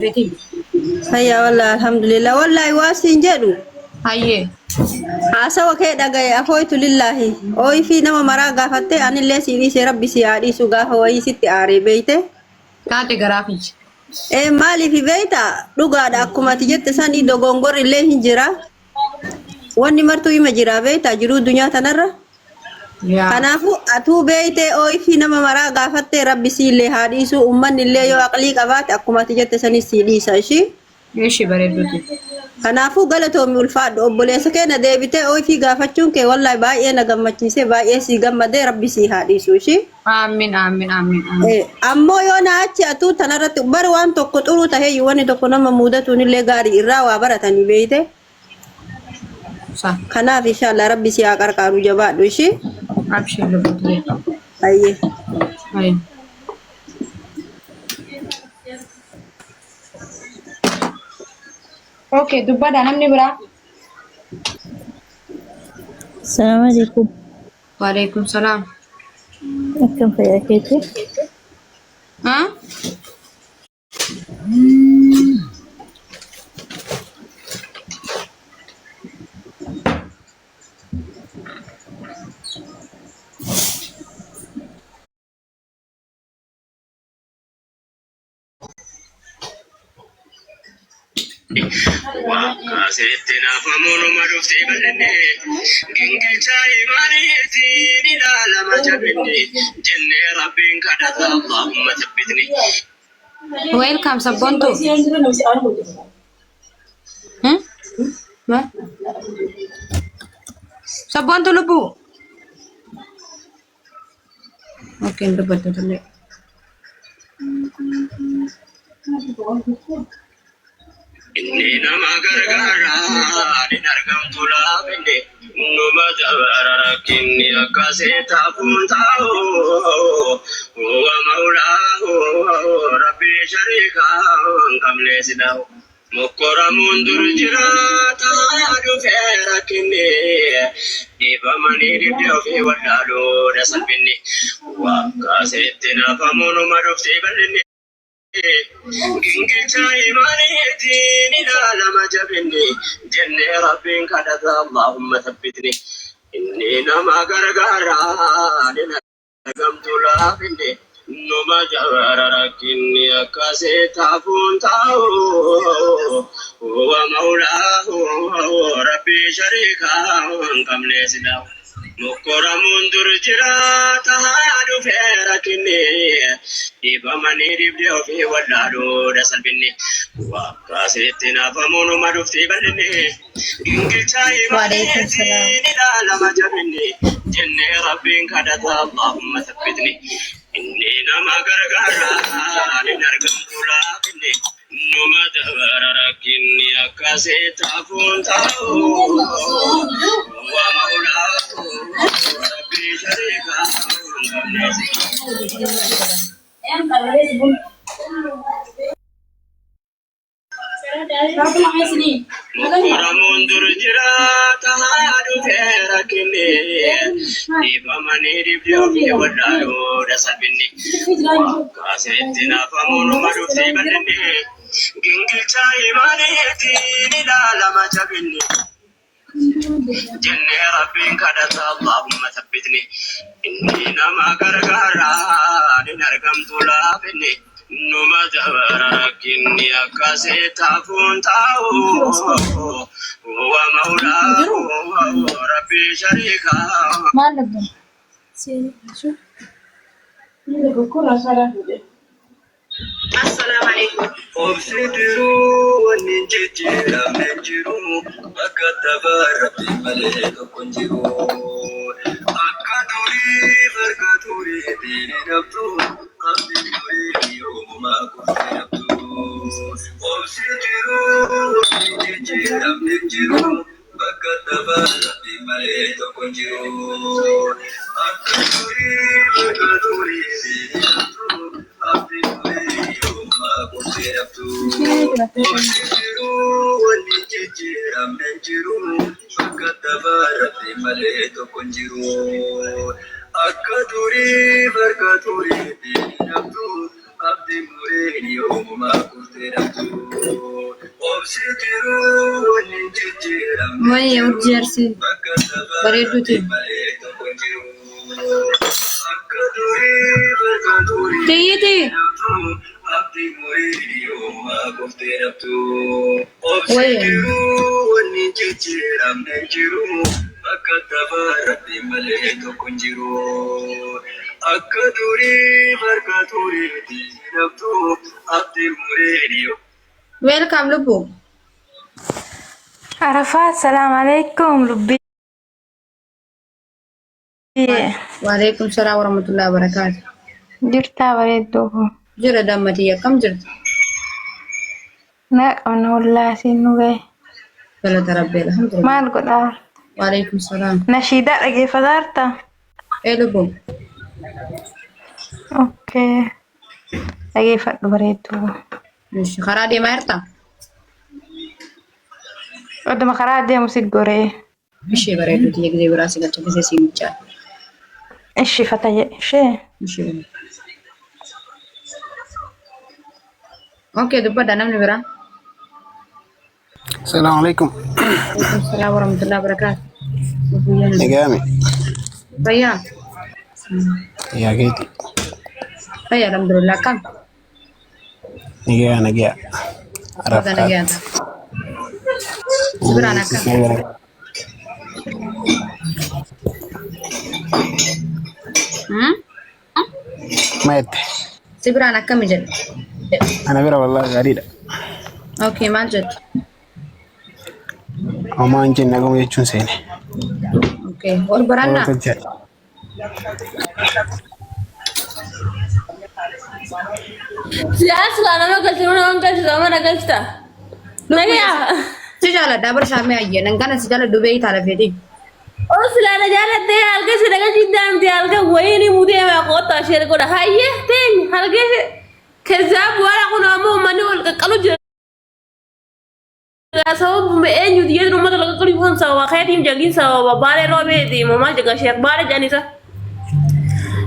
Beetii. Fayyaa wallahi alhamdulillah. Wallahi waa siin jedhu. Hayyee. Haasawa kee dhagaye afooytu lillaahi. Ooyi fi nama maraa gaafattee anillee sii dhiisee rabbi sii haa dhiisu gaafa wayii sitti aaree beeyte. Taate garaa kiyya. Ee maaliif beeyta dhugaadha akkuma ati jette sanii dogongorri illee hin jira. Wanni martuu ima jira beeyta jiruu dunyaa tanarra. Yaa. Kanaafuu atuu beeytee ooyifii nama maraa gaafattee rabbi siillee haa dhiisuu ummanni illee yoo aqlii qabaate akkuma ati jette sanis sii dhiisa ishii. Ishi bareedduuti. Kanaafuu galatoomi ulfaadhu obboleessa keenya deebitee ooyifii gaafachuun kee wallahi baay'ee na gammachiisee baay'ee sii gammadee rabbi sii haa dhiisuu ishii. Aamin aamin aamin aamin. Ammoo yoo na achi atuu tanarratti bar waan tokko xuruu taheeyyu wanni tokko nama muudatuun illee gaarii irraa waa baratanii beeyte. Sa. Kanaaf inshallah rabbi si haa qarqaaru jabaadhu ishii. Abshir lubbuutiyya. Ayyee. Ayi. Okay, dubbadha namni biraa. Assalamu alaikum. Waalaikum salaam. Akkam fayyaa keetii? Ha? Waaqaaseetti naafamuunuma dhuftee bal'inne gingilchaa imaaniitiin ilaalama jabinne jennee rabbiin kadhata Allahumma thabbitni. Welcome sabboontu. Hmm? Ma? Sabboontu lubbuu. Okay, hin dubbattu illee. Inni nama gargaara hin argamtu laafinne numa dabara rakkinni akkasii taafuun taa'u huwa mawlaahu rabbii shariikaa hin qabne si dha'u. Mokkoramuun dur jiraataa dhufee rakkinni dhiibamanii dhibdee ofii wallaaluudha salphinni wakkaaseetti nafamuunuma dhuftee bal'inni gingilchaa imaaniitiin ilaalama jabinni jennee rabbiin kadhata Allahumma thabbitni inni nama gargaaraa Argamtu laafinne numa jabara rakkinni akkasii taafuun taa'u huwa mawlaahu rabbii shariikaa hin qabne silaa'u mokkoramuun dur jiraata dhufee rakkinni dhiibamanii dhibdee ofii wallaaluudha salphinni wakkasitti nafamuunuma dhuftii bal'inni Gingilchaa Waalaikum salaam. imaaniitiin ilaalama jabinni jennee rabbiin kadhata Allahumma thabbitni inni nama gargaara hin argamtu laafinni numa dabara rakkinni akkasii taafuun taa'u wa mawlaahu rabbii shariikaa hin qabne. Mokkoramuun dur jiraata dhufee rakkinni dhiibamanii dhibdee ofii wallaaluudha salphinni wakkaaseetti nafamuunuma dhuftee bal'inni gingilchaa imaaniitiin ilaalama jabinni. Jennee rabbiin kadhata Allahumma thabbitni inni nama gargaara hin argamtu laafinni numa dabara rakkinni akkasii taafuun taa'u huwa mawlaahu rabbii shariikaa. Maal dhabdan? Obsi jiruu wanni hin jijjiiramne hin jiru bakka taphaa rabbi malee tokko hin jiru. Akka durii farka turii diini dhabdu abdiin durii yoomumaa kuftee dhabdu. Obsi jiruu wanni hin jijjiiramne hin jiru bakka taphaa rabbi malee tokko hin jiru. Akka durii farka turii diini dhabdu abdiin durii yoomumaa kuftee dhabdu. Obsi jiruu wanni hin jijjiiramne hin jiru bakka taphaa rabbi malee tokko hin jiru. Akka durii farka turii diini dhabdu. Abdii mureen yoomumaa kuftee dhabdu. Obsi jiruu wanni hin jijjiiramne Wayya jiru. urjii arsii Bakka taphaa bareedduuti. rabbi malee tokko hin jiru. Akka durii bakka durii Tiyyiti. dhabdu. Abdii mureen yoomumaa kuftee dhabdu. Obsi Wayya. jiruu wanni hin jijjiiramne jiru. Bakka taphaa rabbi malee tokko hin jiru. Akka durii bakka duriitti dhabdu. Abdii mureen yoomumaa. Welcome lubbu. Arafaat, salaam alaikum lubbiyyee. Waalaikum salaam warahmatullahi wabarakatuh. Jirtaa bareedduu koo. Jira dammatii akkam jirtu? Naa qabna wallaahi siin nu gahe. Galata rabbii alhamdulillah. Maal godhaa? Waalaikum salaam. Nashiidaa dhageeffataa jirtaa? Ee lubbu. Okay. Dhageeffadhu bareedduu koo. Ishi karaa deemaa jirtaa? Oduma karaa deemu si goree. Ishee bareedduu tiyya gisee biraa si galcha gisee si michaa. Ishi fata jedhe ishee. Ishee bareedduu. Okay dubbadha namni biraa. Assalamu alaikum. Waalaikum salaam warahmatullahi wabarakatuh. Nagaame. Fayyaa. Yaa keeti. Fayyaa alhamdulillah akkam? Nagaa nagaa. Baga Arafaat. nagaan ta'a. Si biraan akkam? Hmm? Maette. Si biraan akkami jedhe? Ana bira wallahi gaariidha. Okay maal jettu? Homaa hin jenne naguma jechuun seene. Okay wal barannaa? Wal tolchadha. Siyaasa silaa nama galchinu nama galchita nama na galchita. Nagayaa. Si jaaladha bar shaamee ayyee nan kana si jaaladhu beeytaa lafeeti. Oo silaa na jaalattee halkan si nagalchi daamte halkan wayii ni mutee maa qoottaa ishee godha. Hayyee teenya halkan keessaa bu'aara kun ammoo uummanni wal qaqqalu jira. Sababuma eenyuti jedhu uummata wal qaqqalu kun sababa keetiin jagiin sababa baalee roobeeti maal jedha sheek baalee jedhanisa.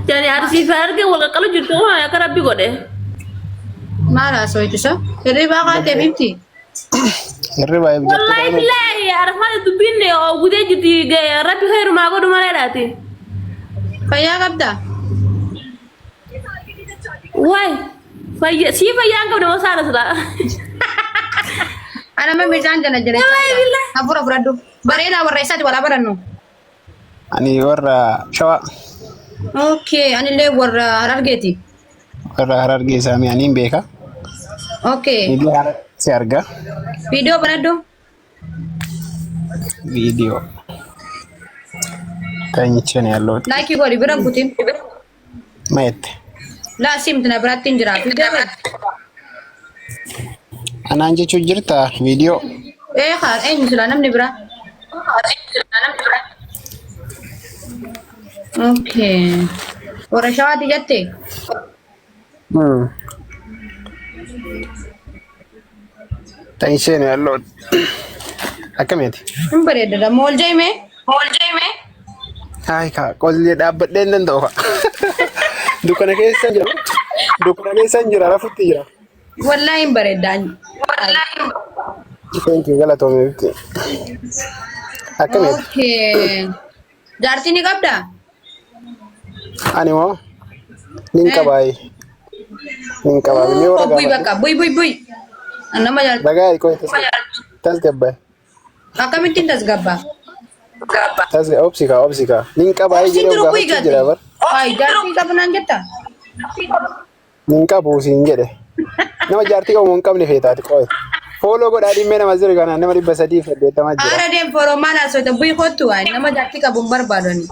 Jani arsii fi hargee wal qaqqalu jirtu waan akka rabbi godhe. Maal haasawaitu isa? Hirribaa kaatee bifti? Hirriba eebbi Wallaahi billaahi arfaan dubbiin gudee jirti rabbi khayrumaa godhu malee laati. Fayyaa qabdaa? Waay fayya sii fayyaa hin qabne moo saala silaa. Ana ma meeshaan jana jana. Wallaahi billaahi. Hafuura fudhadhu. Bareedaa warra eessaati walaa barannu? Ani warra Shawaa Okay, anillee warra Harargeeti. warra Harargee isaanii ani hin beeka. Okay, Miidiyaa Harar si arga. viidiyoo banadhu. Viidiyoo. Tanyichan yaallooti. Laayikii godhi bira hin kutin. Maette. Laa simti na biratti hin jira. Viidiyoo bana. Anaan jechuun jirta viidiyoo. Ee haa eenyu silaa namni biraa. Okay. Warra shawaati jette? Tanyichan yaallooti. Akkamiiti? Hin bareeda dammoo ol jeemee? Hayi kaa qollee dhaabbadhee hin danda'u kaa. Dukkana keessa jira. Dukkana keessa jira rafutti jira. Wallaahi hin bareedda. Thank you galatoomee bifti. Akkamiiti? Okay. Jaartii ni qabdaa? Ani moo nin qabaayi. Nin qabaa. Mee warra Buy gaafadhu. bakka buy buy buy. Nama jaartii Ragaa qoy tasgabbaay. akkamittiin tasgabbaa? Tasga obsi kaa obsi kaa. Nin qabaayi Obsiin jedhee jiru buy gaafachuu gati. jira bar. Ay jaartii qabu naan jettaa? Nin qabu siin jedhe. Nama jaartii qabu hin qabne feetaati qoy. Fooloo godhaa dhimmee nama jiru kanaan nama 380 jira. Aara deem foroo maal haasofta buy kottu waay nama jaartii qabu hin barbaadu ani.